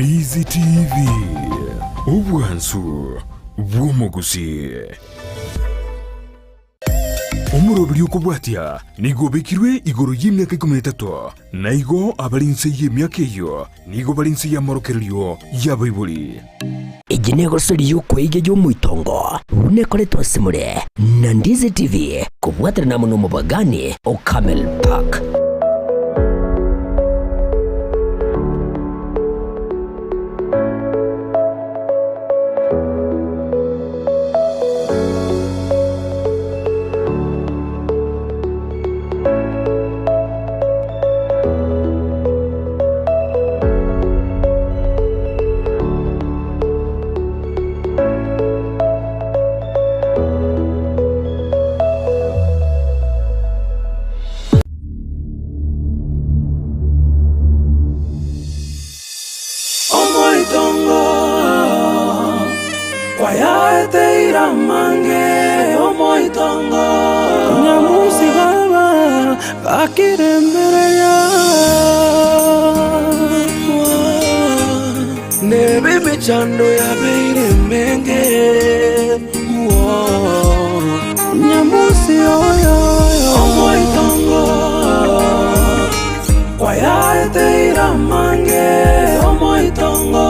Ndizi TV, obwansu bw'omogusii. Omoroberi okobwatia nigo obekirwe igoro y'emiaka ikomi na etato, na igo abare inse y'emiaka eyio nigo bare inse y'amorokererio y'abaibori. Eye negosori y'okweiga y'omoitongo buna ekoretwe ase more na Ndizi TV kobwaterana amo nomobagani o Camel Park. Omoitongo kwayaeteire amange, omoitongo. Nyamusi baba gakiremereria, Nebe emechando yabeire emenge, Nyamusi oyo, omoitongo. Kwayaeteire amange omoitongo,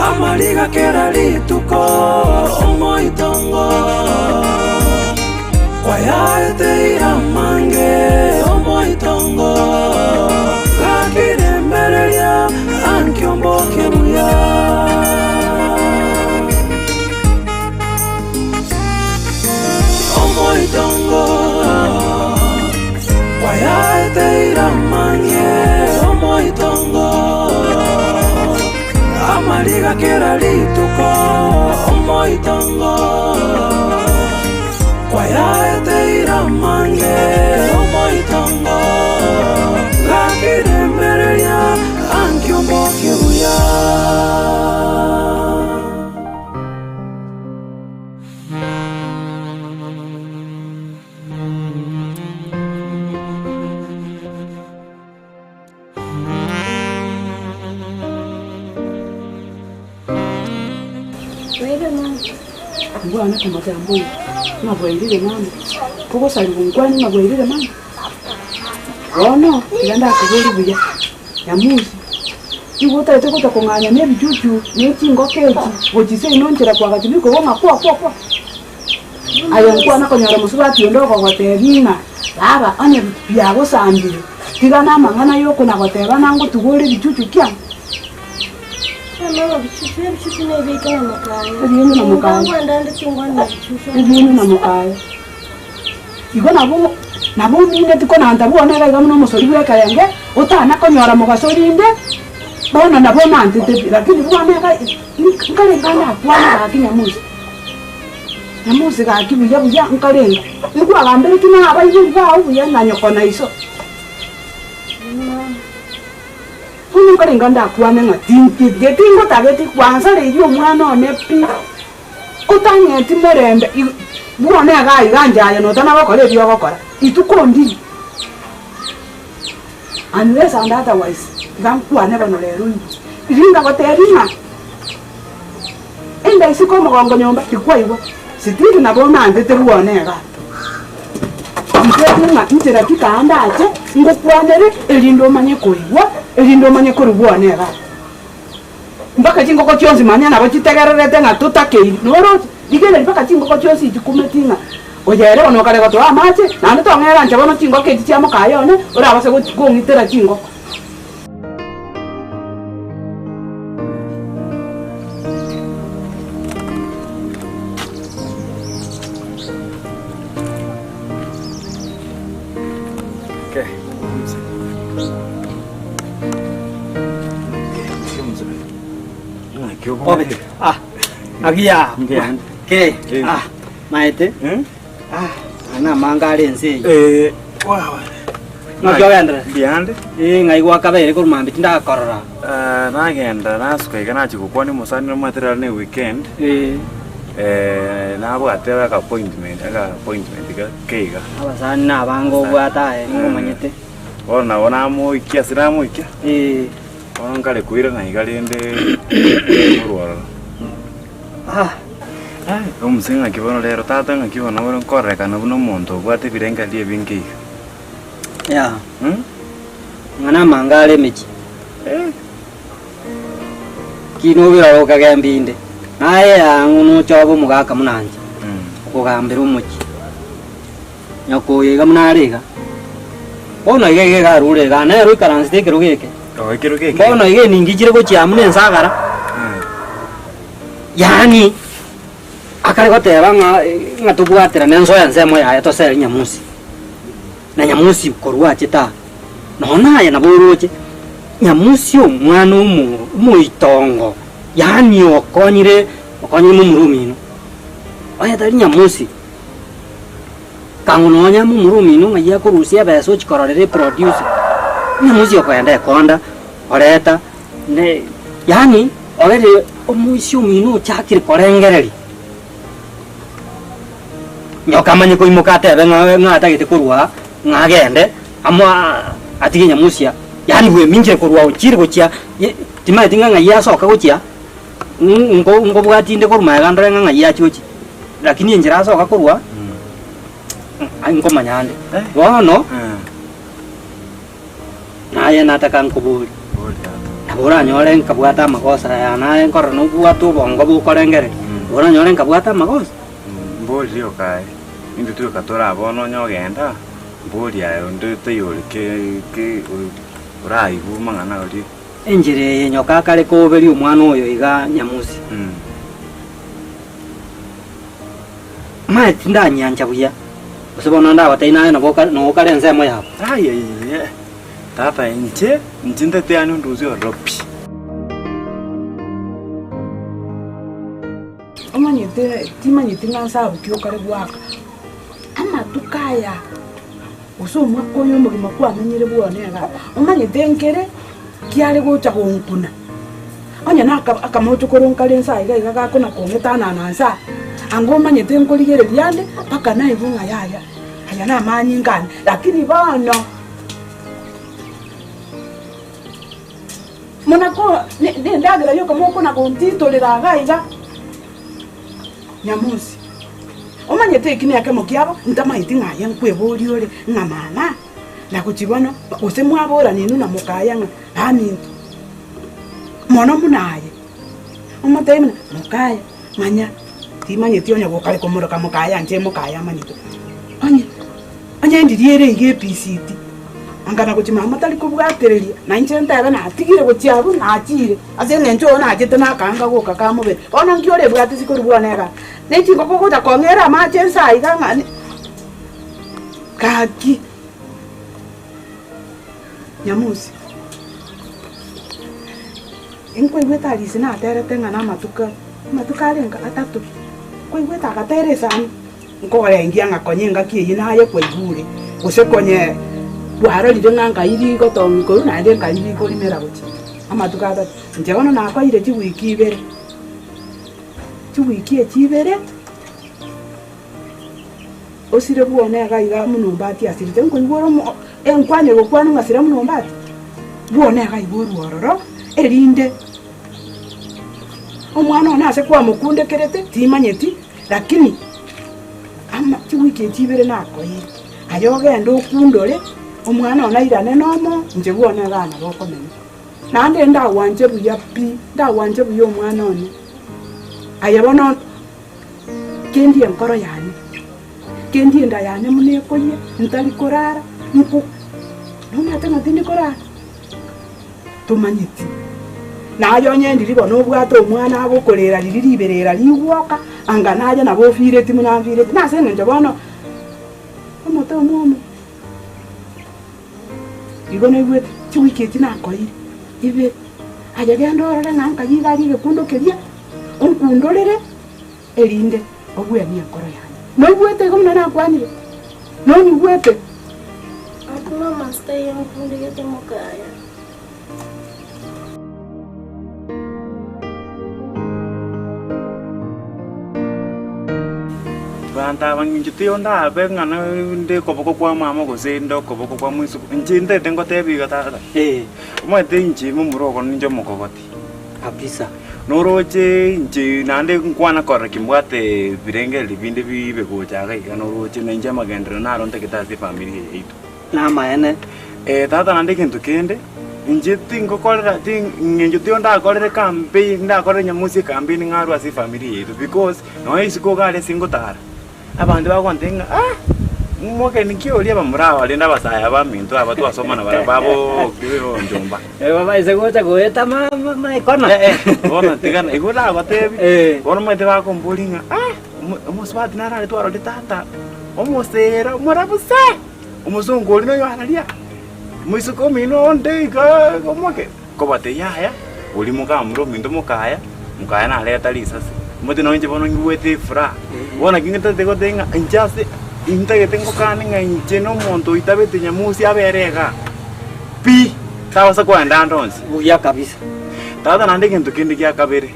amariga kera rituko omoitongo. Kwayaeteire amange omoitongo, gakiremereria ankiomboke buya. Omoitongo kwayaeteire amange omoitongo amariga kera rituko omoitongo kwayaeteire amange omoitongo gakiremereria ankiombokie buya. Ngwana komoteeba mbuya, ng'a bwairire mama, kogosariwa nkwane ng'a bwairire mama. Bono, tiga ndakoborie buya, Nyamusi, igo otagete gocha kong'anya na ebichuchu na chingoko echi gochia seino nchera kwagacha bikoigwa ng'a kwa kwa kwa. Aye nkwana konyora mosubati onde ogogoteebia ng'a, Baba, onye biagosambire, tiga namang'ana y'okona-goteeba nangotugore ebichuchu kiane. Ebiinu na mokaye. Ebiinu na mokaye. Igo nabo nabo omineti konanta bwone iga iga buna omosori bw'ekerenge, otana konyora mogaso rinde, bono nabo onantete pi, lakini bwane iga nkarenge nakwane gaki nyamusi. Nyamusi gaki buya buya nkarenga, nkwagambere ki na abaibori bao buya na nyoko na iso? Bono nkarenga ndakwane ng'a tintigie tingotageti kwansareirie omwana one pi, otang'eti morembe bwone iga iga inche aye notana gokora ebi ogokora, rituko ndiri. Unless and otherwise, iga nkwane bono rero inwe, riria ngagotebia ng'a enda isiko omogongo nyomba tikwaigwa, sitiri nabo onantete bwone igaa. Ntebi ng'a inchera ki kaa ndache ngokwanere erinde omanye koigwa, erinde omanye korwa bwone igaa. Mpaka chingoko chionsi manya nabo chitegererete ng'a totakeiri, noroche? Rigereria mpaka chingoko chionsi chikumeti ng'a oyo ere bono okare gotoa amache, naende tong'era inche bono chingoko echi chia mokaye one, orabase gochi kong'itera chingoko. Obe. Ah. Agiya. Ke. Ah. Maete. Ah. Ana manga are ense eye. Eh, wawa. Ng'aki ogenderere? Mbuya Eh, ng'ai gwakabeire korwa mambia tindakorora. Ah, nagenda nasuka iga nachia gokwania omosani nomanyete rero ne weekend. Eh. Eh, nabwate aka appointment, aka appointment gake iga. Abasani nabange obwate aye, nigo omanyete. Bono nabo namoikia ase namoikia. Eh. Bono nkare koirana iga rende korwa ororo. Omose ng'aki bono rero tata ng'aki bono ore nkorerekana buna omonto obwate ebirengererio ebinge iga. Yea, ng'a namanga are emechie. Ki nobirore okagembia inde, naye ang'o nochobe omogaka buna inche, okogambera omochie. Nyoko oyo iga buna are iga. Bono iga iga iga arure iga, nere oikaransete ekerogo eke. Oo ekerogo eke. Bono iga eningichire gochia amo na ensagara, yaani akare goteba ng'a ng'a tobwaterane ensoe ensemo yaye tosere nyamusi. Na nyamusi korwa achete aa, nonya naye nabo oroche, nyamusi omwana omo omoitongo, yaani okonyire okonyire momura omino. Onye tari nyamusi. Kang'u nonya momura omino ng'ai akorusia ebesa ochia kororera eproducer, nyamosi okoenda ekonda oreta ne yaani orere omoisia omino ochakire korengereria, nyoka amanye koimoka atebe ng'a ng'a atagete korwa aa ng'a agende amoa atige nyamosia, yaani bweminchire korwa ochire gochia ye timanyeti ng'a ng'ai asoka gochia. Nkobwatia inde korwa magega ndore ng'a ng'ai achia gochia, lakini enchera asoka korwa, nkomanya ande. Bono, naye nataka nkoborie, nabo oranyore nkabwata amagoso aya naye nkorora nobwate obongo bokorengereria, oranyore nkabwata amagoso. Mbori rioka aye, intwe tioka tore aa bono onye ogenda, mbori aye onde taiyo ore ke ke oraigwe amang'ana aria. Enchera eye nyoka akare koberia omwana oyo iga nyamusi. Mani tindanyiancha buya, gose bono ndagotebie naye nabo okare noo okare ensemo yabo. Ayayaya, tata inche, inche ntete yaani ondusie ororo pi. Omanyete timanyeti ng'a nsabu ki okare goaka, amatuko aya. Gose omwaka oyo omogima kwamenyire bwone iga, omanyete nkere kiare gocha gonkuna. Onye na akamochokoro nkare nsa iga iga gakona kong'etanana nsa, anga omanyete nkorigereria ande mpaka naigwe ng'a yaya, aya namanyinga ane. Lakini bono, muna ko ne endagera yoka mokona gontitorera iga iga. Nyamosi, omanyete eki nekemo kiabo, ntamaeti ng'a aye nkweboria ore ng'a mama, na gochia bono, gose mwaborana inwe na mokaya ng'a baminto, mono buna aye. Omotebie buna mokaya, manya, timanyeti onye gokare komoroka mokaya inche mokaya amanyete. Onye, onye ndiri ere iga episiti, anga na gochia mama tari kobwatereria, na inche ntebe natigire gochia abwo nachire. Ase engencho oyo nachete nakaanga goka ka mobere, bono nki orebwate isiko riria bwane igaa? Ne chingoko ogocha kong'era amache inse aiga ng'a gaki Nyamusi, nkoigwete Alice naterete ng'a namatuko amatuko arenge atato, nkoigwete agatera esani. Nkorengia ng'a konya engaki eyio naye kwaigure, gose konye kwarorire ng'a nkai rigotong'ia korwa naende nkai rikorimera gochia amatuko atato. Inche bono nakoeire chiwiki ibere, chiwiki echi ibere, osire bwone iga iga buna ombati asirete, nkoigwa ore omo enkwana egokwana ng'a sira buna ombati, bwone iga iga orwe ororo, erinde omwana one ase kwamokundekerete timanyeti. Lakini ama chiwiki echi ibere nakoeire, aye ogende okundore, omwana one airane nomo, inche bwone iga nabo okomenya. Naende ndagwanche buya pi, ndagwanche buya omwana one. Aye bono kendie enkoro yane, kendie enda yane buna ekoyia, ntari korara, nko nomanyete ng'a tindi korara. Tomanyeti. Naye onye ndiri bono obwate omwana agokorera riria riberera rigwoka, anga naye nabo ofireti buna mfireti. Nase eng'encho bono omote omwomo igo naigwete chiwiki echi nakoeire ibere, aye genda orore ng'a nkai iga aria egekundo keria, onkundorere erinde obwenie enkoro yane. Noigwete igo buna nakwanire? Nonyigwete? Akuna amasita y'omofundegete mokaya. Abanto aba ng'inche tiyo ndabe ng'a nde okoboko kwa mama gose nde okoboko kwa moiseke, inche ntagete ngotebie iga tata, omanyete inche momura ogo ninche omokogoti. Kabisa. Noroche inche naende nkwana korora ki mbwate ebirengererio binde bibe gocha iga iga noroche na inche amagenderero naro ntagete ase efamiri eye yaito. Namaene. Eh, tata naende egento kende, inche tingokorera ti ng'encho tiyo ndakorere campaign ndakorere nyamosi ecampaign ng'a arwe ase efamiri eye yaito because nonye isiko iga aria ase ngotara, abanto bagontebia ng'a ah, omogeni ki oria bamura aba rende abasae aba baminto aba twasoma nabarabwo babo onchomba. Babaise gocha goeta ma- ma- maekona. Bono tigana, igo nagotebi, Eh. bono omanyete bakomboria ng'a ah, omo- omosubati naro aria twarorire tata, omosera omorabu se. Omosongo oria noyo araria, Moiseke omino onde iga omoke, nkobatebia yaya, oria mokamura ominto mokaya, mokaya nareta risasi. Omanyete nonye inche bono ngigwete efuraha, bono naki ntagete goteba ng'a inche ase intagete ngokane ng'a inche na omonto oitabete nyamosi abere igaa, pi, tabasa kogenda ande onsi. Buya kabisa. Tata naende egento kende gia kabere,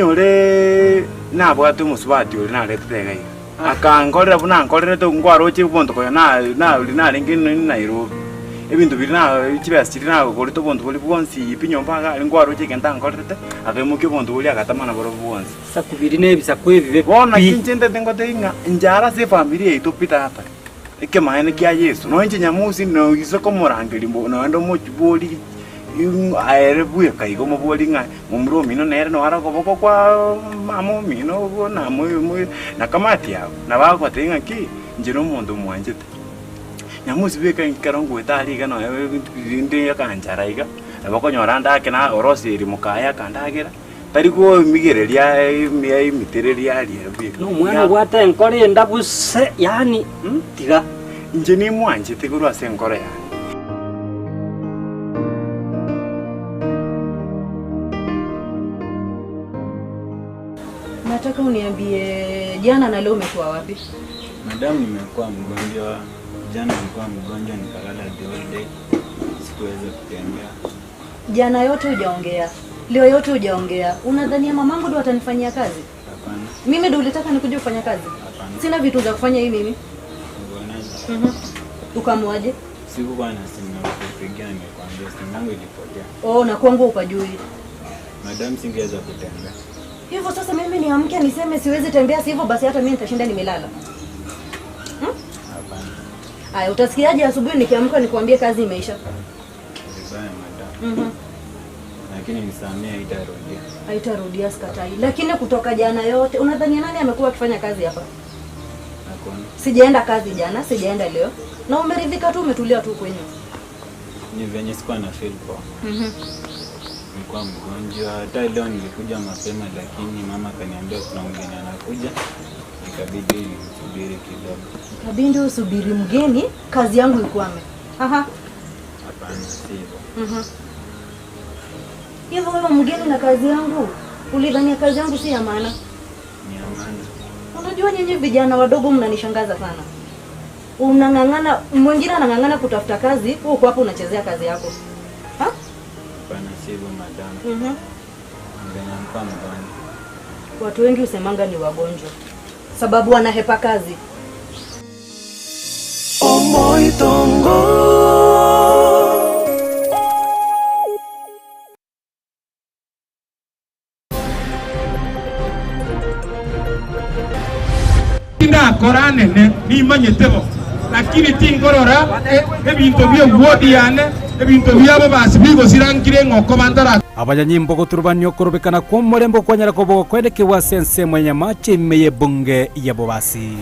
oinyoreee nabwate omosubati oria naretete iga iga. Akankorera buna ankorerete, nkwaroche obonto konya na- naria narenge Nairobi, ebinto biria na chibesa chiria nagorete obonto boria bwonsi pi nyomba iga aria nkwaroche egento ankorerete, akaimokia obonto boria agatama naborobwo bwonsi. Ebisaku biria na ebisaku ebibe Bono naki pi. inche ntete ngotebie ng'a inche are ase efamiri yaito pi tata, ekemaene kia Yeso, nonya inche Nyamosi noise komorangeria mbo noende omochie Aye bweka igo omobori ng'a momura omino nere noare okoboko kwa mama omino ogo na na kamati yao, nabo agotebia ng'a ki, inche na omonto omwanchete. Nyamosi bweka ekero ngoeta aria iga nonya ebinto binde akanchara iga, nabo okonyora ande ake na oroseri mokaye akandagera, tari komigereria aimitereria aria bweka. Na omwana obwate enkoro endabu se, yaani tiga. Inche nimwanchete korwa ase enkoro yane. Nataka uniambie jana na leo umekuwa wapi? Madam, nimekuwa mgonjwa jana, nilikuwa mgonjwa nikalala the whole day, sikuweza kutembea. Jana yote hujaongea, leo yote hujaongea. Unadhania mamangu ndo atanifanyia kazi? Hapana, Mimi ndo ulitaka nikuje kufanya kazi? Hapana. Sina vitu za kufanya hii mimi. uonaje? Mhm. Ukamuaje? Sikukuwa na simu ya kukupigia, nimekwambia simu yangu ilipotea. Oh, na kwangu upajui. Madam, singeweza kutembea. Hivyo sasa mimi niamke niseme siwezi tembea, si hivyo basi hata mimi nitashinda nimelala. Hapana, Aya, utasikiaje asubuhi nikiamka nikuambie kazi imeisha? vibaya madam, Mhm. lakini nisamee, haitarudia. Haitarudia sikatai. Lakini kutoka jana yote unadhania nani amekuwa akifanya kazi hapa? Hakuna, Sijaenda kazi jana, sijaenda leo. Na umeridhika tu, umetulia tu kwenyu. ni venye sikuwa na feel poa. Mhm. Nilikuwa mgonjwa, hata leo nilikuja mapema, lakini mama akaniambia kuna mgeni anakuja, ikabidi nisubiri kidogo. Ikabidi usubiri mgeni, kazi yangu ikwame. Aha. Hapana, si hivyo. Mhm. Hivyo wewe mgeni na kazi yangu, ulidhania kazi yangu si ya maana? Ni ya maana. Unajua nyinyi vijana wadogo mnanishangaza sana. Unang'ang'ana, mwingine anang'ang'ana kutafuta kazi, wewe uko hapo unachezea kazi yako. Ha? Hapana, si hivyo madam. Mhm. Venye nilikuwa mgonjwa. Watu wengi husemanga ni wagonjwa sababu wanahepa kazi. Omoitongo. Tindakora anene, nimanyete bo, lakini tinkorora ebinto bi'ewodi yane, ebinto biabo basi bigosira nkire ng'oko bantara. Abanyanyimbo goturubania okorobekana kw'omorembe okwanyara koba gokoenekigwa ase ensemo ya Nyamache ime y'ebunge ya Bobasi.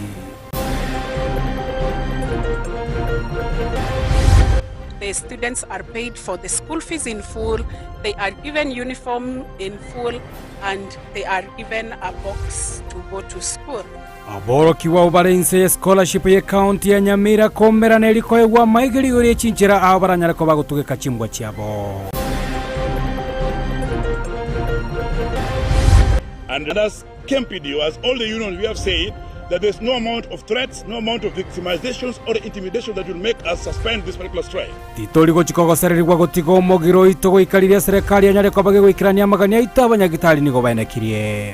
The students are paid for the school fees in full, they are given uniform in full, and they are given a box to go to school. Aborokigwa abwo bare inse ye scholarship ye county ya Nyamira komerana eri koegwa amaiga rigoro rie chinchera ao baranyare koba gotugeka chimbwa chiabo. And as KMPDU, as all the unions, we have said that there's no amount of threats, no amount of victimizations or intimidation that will make us suspend this particular strike. Titori gochika gosererigwa gotiga omogiro oito goika riria eserekari enyare koba gegoikerania amagani aito abanyagitari nigo baenekirie.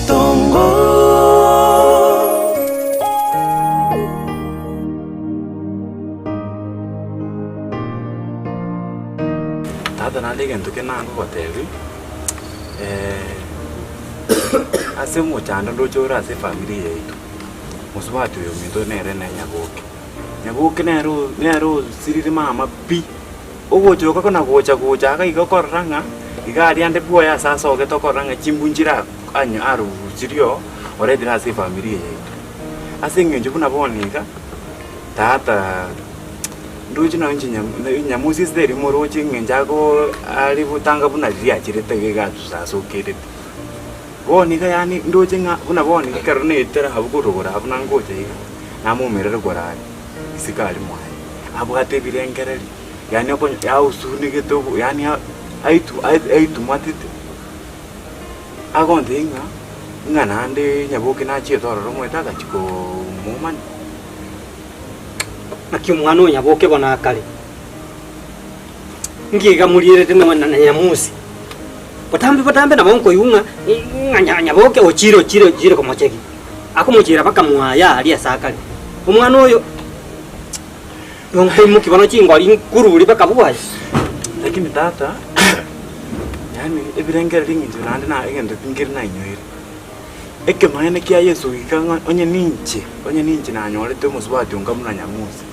Omoitongo. Tata naende egento kende nagogotebia, ase omochando ndoche ore ase efamiri eye yaito, mosubati oyo ominto nere ne Nyaboke. Nyaboke nere o nere osirire mama pi, ogochoka kona gocha gocha iga iga okorora ng'a iga aria ande bwoye ase asogete okorora ng'a chimbu nchire anyo arusirie oo, oretire ase efamiri eye yaito. Ase eng'encho buna bono iga, tata ndoche nonye inche nyamosi ase teri moroche eng'encho ago are gotanga buna riria acherete iga iga atusasokerete. Bono iga yaani ndoche ng'a buna bono iga ekero naetera abwo korwa igoro abwo na ngocha iga, namoumerera igoro aria, isiko aria mwaye, abwate ebirengererio, yaani okonya ausunegete obo yaani aitu aitumatete, agontebia ng'a, ng'a naende nyaboke nachiete ororo omanyete agachia komoumania. Naki omwana o nyaboke bono akare, nki iga morierete na na nyamusi? Botambe botambe nabo nkoigwa ng'a ng'a nya nyaboke ochire ochire ochire komochegia, akomochiera mpaka mwaye aria ase akare. Omwana oyo igo nkoimokia bono chingori nkurure mpaka bwoye. Lakini tata, yaani ebirengererio eng'encho naende na egento nkere nainyoire. Ekemanyererio kia Yeso goika ng'a onye ninche, onye ninche nanyorete omosubati onga buna Nyamusi,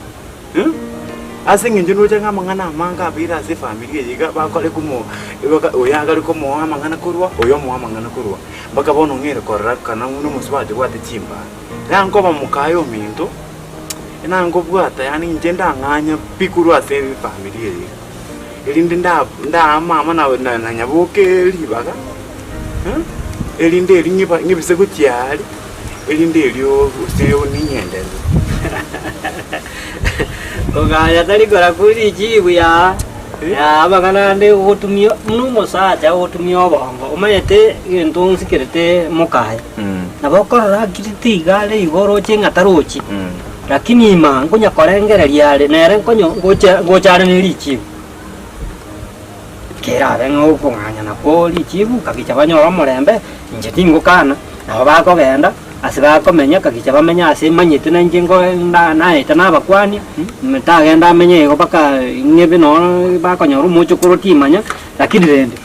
Ase eng'encho ndoche ng'a amang'ana amange abeire ase efamiri eye iga bakore komo baka oyo agare komoa amang'ana korwa, oyo omoa amang'ana korwa, mpaka bono ong'eire korora kana buna omosubati obwate chimbaa. Nankoba mokaye ominto, nankobwata yaani inche ndang'anya pi korwa ase efamiri eye iga, erinde nda ndaa mama na na nyaboke ribaga, erinde erio ng'iba ng'ibise gochia aria. Erinde erio gose ningenderere. Koganya tari korakwa richibu yaa yaa amang'ana ande ogotumia buna omosacha ogotumia obongo omanyete egento nsikerete mokaye nabo okorora akirete iga are igo oroche ng'a tarochi lakini ima nkonya korengereria are nere nkonyo ngocha ngocha are ne richibu. Kerabe ng'a okong'anya nakwo richibu, kagicha banyore omorembe, inche tingokana, nabo bakogenda ase bakomenya, kagicha bamenye ase manyete na inche nko na naeta nabakwania, tagenda amenye igo mpaka ng'ebe noo bakonyora omochokoro timanya, lakini rende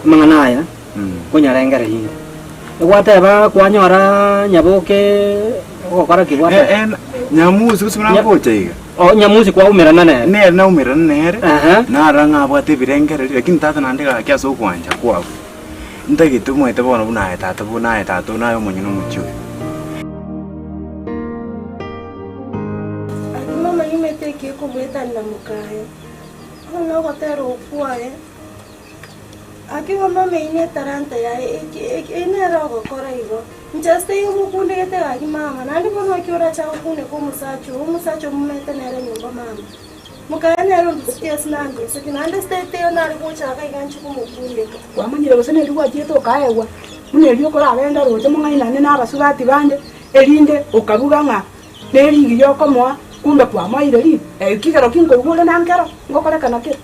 amang'ana aya nkonyarengereria inde. Egwateba kwanyora nyaboke ogokora ki gwateba? Nyamusi gose buna ngocha iga. Oh, Nyamusi kwaumerana nere. Nere naumerana nere, narora ng'a abwate ebirengererio, lakini tata naende gaki ase ogwancha kwabo, ntagete omanyete bono buna aye tata buna aye tata buna aye omonyene omochie oyo. Aki mama nimete eki ekomoetanera mokaye, bono nogotera okwaye. Aki bono omeine etalanta yaye, eki eki eye nere ogokora igo. Inche ase taiyo mokundegete gaki mama, naende bono naki orache agokundeka omosacha oo, omosacha omomete nere nyomba mama. Mokaye nere ondusetie ase nandusetie, naende ase taiyo taiyo nare gochaka iga nche komokundeka. Kwamanyire gose neri gwachiete okaegwa, buna erio okoragenda roche mong'ainane na abasubati bande, erinde okabuga ng'a nerigi yokomoa, kumbe kwamoeire ribu. Ekigero ki nkoigwa ore na nkero, ngokorekana kere?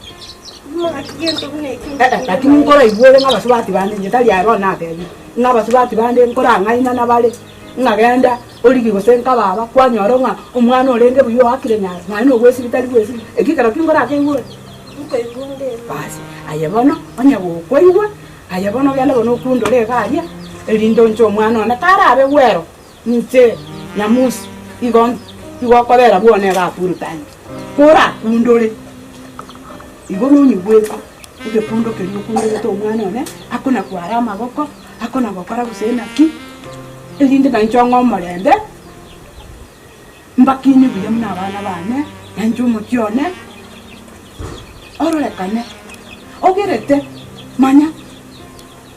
Lakini nkoraigwa ore ng'a abasubati bande, inche tari aro natebire, ng'a abasubati bande nkorang'ainana bare, ng'a genda origie gose nkababa, kwanyora ng'a omwana orenge buya oakire nyaro, nonya na ogwesibia tari gwesibia, ekigero ki nkorakeigwe ore? Basi, aye bono, onye gokoigwa, aye bono genda bono okundore iga aria, erinde onche omwana one karabe bwero. Inche Nyamusi igo igo okobera bwone iga full time, korakundore igo nonyigwete egekundo keria okundorete omwana one, akona kwara amagoko, akona gokora gose naki, erinde nainche ong'e omorembe, mbakinie buya buna abana bane, nainche omochie one, ororekane, ogerete manya.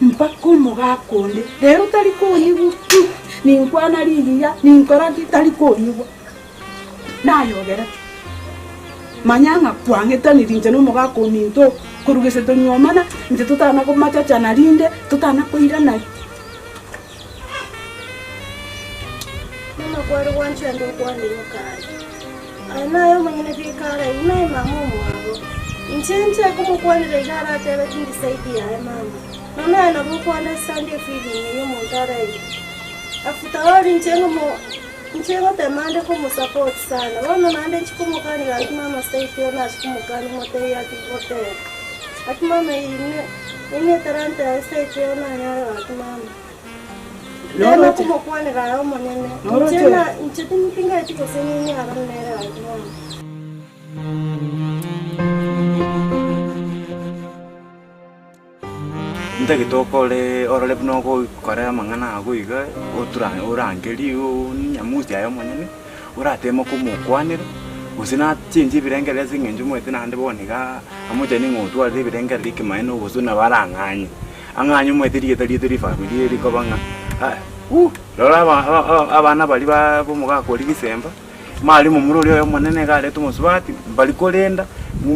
Mpaka omogaka onde rero tari konyigwa pi, ninkwana rigiya, ninkora ki, tari konyigwa. Nayogerete. Manya ng'a kwang'etaniri inche na omogaka ominto korwa gese tonyuomana, inche totana komachachana rinde, totana koirana. Mama kware gwanchera okwane mokaye. Aye naye omonyene bweka ara igo naye mama omwabo. Inche nche komokwanera iga aratebe tindi side yaye mama. Nonya aye nabo okwa understand efeeling eywo omonto araigwe. After all inche ngomo inche ngotema ande komosupport sana, bono naende nchi komokani gaki mama sitaki nachi komokani motebie atige gotera. Gaki mama eyio eyio ne etalanta yaye sitaki nanyare gaki mama. Tema komokwanera aye Omonene, inche na inche tingaeti gose ninyara nere gaki mama. Ntagete okore orore buna ogokora amang'ana ago iga, otura orangerie onyamusi aye omonyene, orateme komokwanera, gose nachengie ebirengererio ase eng'encho omanyete naende bono igaa, amochani ng'a otwarire ebirengererio ekemanyererio na obosio nabo arang'anye. Ang'anye omanyete rieta riaito rifamiri eri rikoba ng'a uh rora aba aba abana baria ba bomogaka oria Gisemba, Mari momura oria oye omonene iga arete omosubati, mbari korenda,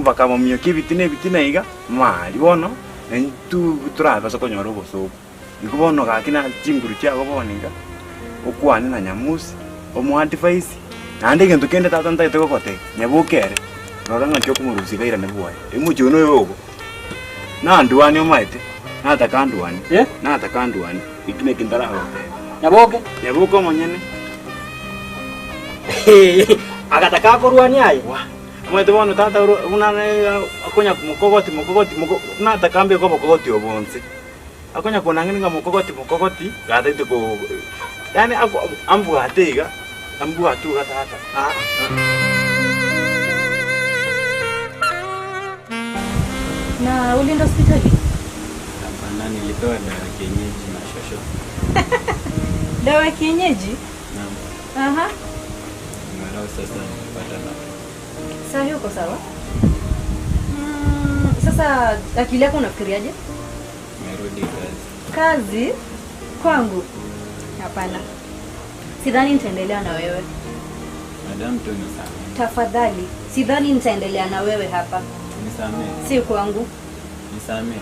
bakamomiokia ebitina ebitina iga, mari bono intwe torabase konyora obosooku. Igo bono gaki na chinguru chiago bono iga, okwane na Nyamusi, omoadvise, naende egento kende tata ntagete gogotebia, nyaboke ere, rora ng'aki okomorusia iga airane bwoye, emochie oyo noyo ogo, nandwanie omaete, nataka ndwanie, nataka ndwanie, eki naki ntaragotebia. Nyaboke. Nyaboke omonyene. Agataka akorwania aye. Omanyete bono tata oro buna akonya mokogoti mokogoti moko nataka mbeke obokogoti obo onsi. Akonya konang'ina ng'a mokogoti mokogoti gatagete ko yaani ako ambwate iga ambwate iga tata aa. Na ulienda hospitali? Hapana, nilipewa dawa ya kienyeji na shosho. Dawa ya kienyeji? Naam. Aha. Angalau sasa nimepata nafuu. Sahi uko sawa? Mm, sasa akili yako unafikiriaje? Nimerudi kazi. Kazi kwangu? Hapana, sidhani nitaendelea na wewe. Madam tu nisamehe. Tafadhali, sidhani nitaendelea na wewe hapa, Nisamehe. si kwangu. Nisamehe.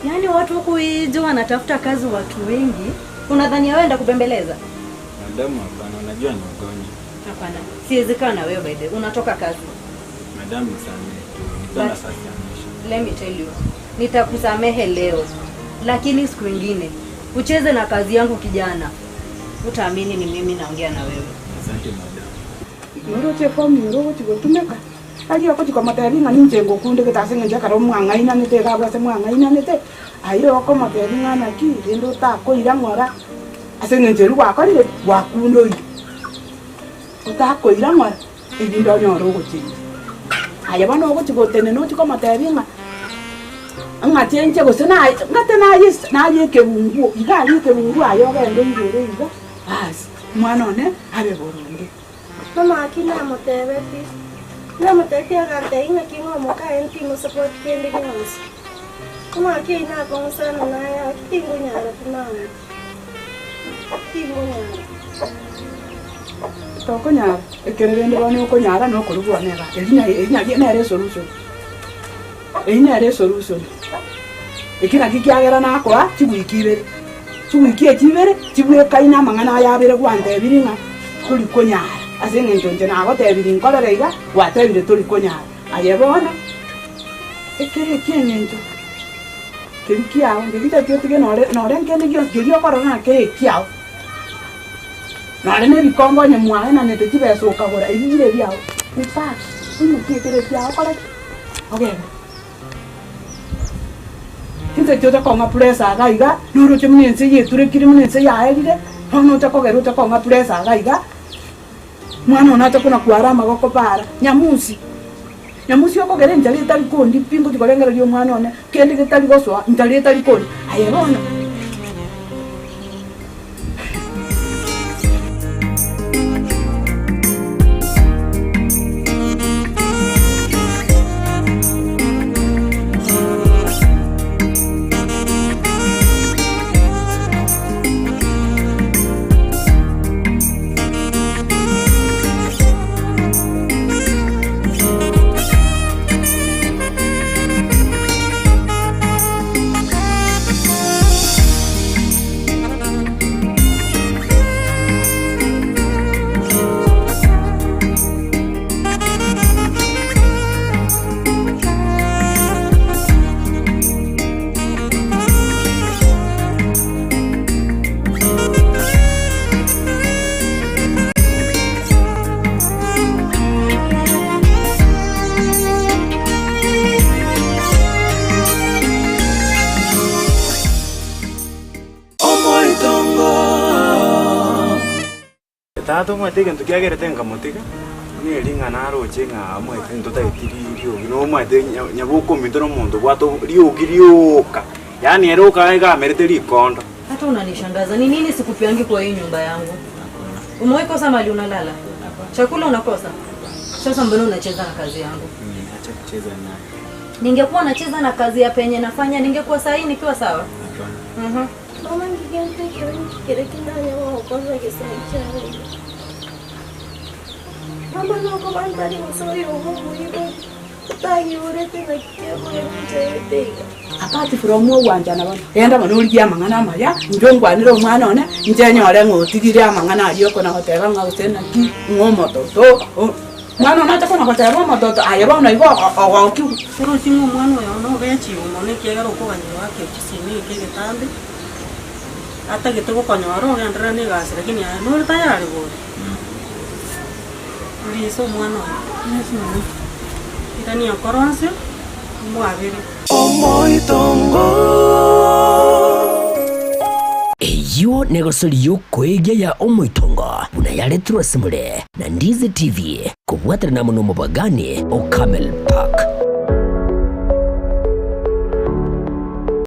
Yaani watu huku nje wanatafuta kazi, watu wengi. Unadhani wewe ndakubembeleza? Madamu hapana, unajua ni ugonjwa. Hapana, siwezi kaa na wewe by the way. Unatoka kazi. Madamu nisamehe tu. Nipe But- nafasi ya mwisho. Let me tell you, nitakusamehe leo, lakini siku ingine ucheze na kazi yangu kijana, utaamini ni mimi naongea na wewe. Asante madamu. Noroche form ero ogochi gotumeka, aria ogochi komotebia ng'a ninche ngokundegete ase eng'encho ekero mwang'ainanete iga abwo ase mwang'ainanete, aye okomotebia ng'a naki rende otakoira ng'ora ase eng'encho eria gwakorire ki? Gwakundoire. Otakoira ng'ora, erinde onyore ogochenchia. Aye bono ogochi gotenena ochi komotebia ng'a ng'a chenchia gose naye ng'ate naye ase naye ekerunguo, iga aria ekerunguo aye ogende oigwere iga, baas, omwana one abe boronge. Mama gaki namotebetie, namotebetie agantebia ng'aki ng'a omokaye ntimosupport kende gionsi. Mama gaki eyio nakong'u sana naye gaki tingonyara pi mama, tingonyara. Tokonyara, ekero rende bono okonyara nokorwa bwane igaa, eri na eri nario nere esolution, eyio nere esolution. Eki naki kiagera nakoa chiwiki ibere, chiwiki echi ibere chibwekaine amang'ana aya abere gwantebirie ng'a tori konyara ase eng'encho inche nagotebirie nkorere iga, gwatebire tori konyara. Aye bono, ekere eki'eng'encho keria kiao, nkeria gaki otige nore nore nkende gionsi keria okorora ng'a kere ekiao. Nore na ebikombe onye mwaenanete chibesa okagora, ebi bire ebiao, in fact, oimokie ekere ekiao okore ki? Ogende. Chinsa chiocha kong'a pressure iga iga, noroche buna ense yeturekire buna ense yaerire, bono ocha kogera ocha kong'a pressure iga iga, mwana one acha kona kwara amagoko para, nyamusi, nyamusi okogera enchara etari kondi pi ngochi korengereria omwana one, kende getari gosoa, nchara etari kondi, aye bono. Tata omanyete egento kiagerete nkamotiga, neri ng'a naroche ng'a omanyete ntotageti riogi, nomanyete nyaboka ominto na omonto obwate riogi rioka, yaani ere oka iga amerete rikondo. Hata unanishangaza. Ni nini sikupeangi kwa hii nyumba yangu? Umewahi kosa mahali unalala? Chakula unakosa? Sasa mbona unacheza na kazi yangu? Niliacha kucheza naye. Ningekuwa nacheza na kazi ya penye nafanya, ningekuwa saa hii nikiwa sawa? Hapana. Mama ngigento ekero nkikere kindanya gogokora egesae kiane. Mama nokoba ntari gose oyomo omoibori, otanyiborete naki kekogera onchaete iga. Apart from ogwanchana bono, genda bono origie amang'ana amaya, inche ongwanere omwana one, inche nyore ng'a otigire amang'ana aria okona goteba ng'a gose naki, ng'a omototo, o omwana one acha kona goteba omototo, aye bono igo ogokiwa. Oroche ng'a omwana oyo nobechiwe mono ekiagera okoganyerwa goakera chisimi eke egetambe, atagete gokonyora ogenderere na egasi lakini aye nore tayari bori. Orise omwana oyo, irania okore onsi, omwabere. Omoitongo. Eyio negosori y'okoegia ya omoitongo buna yaretirwe ase more na Ndizi TV kobwaterana amo nomobagani o Camel Park.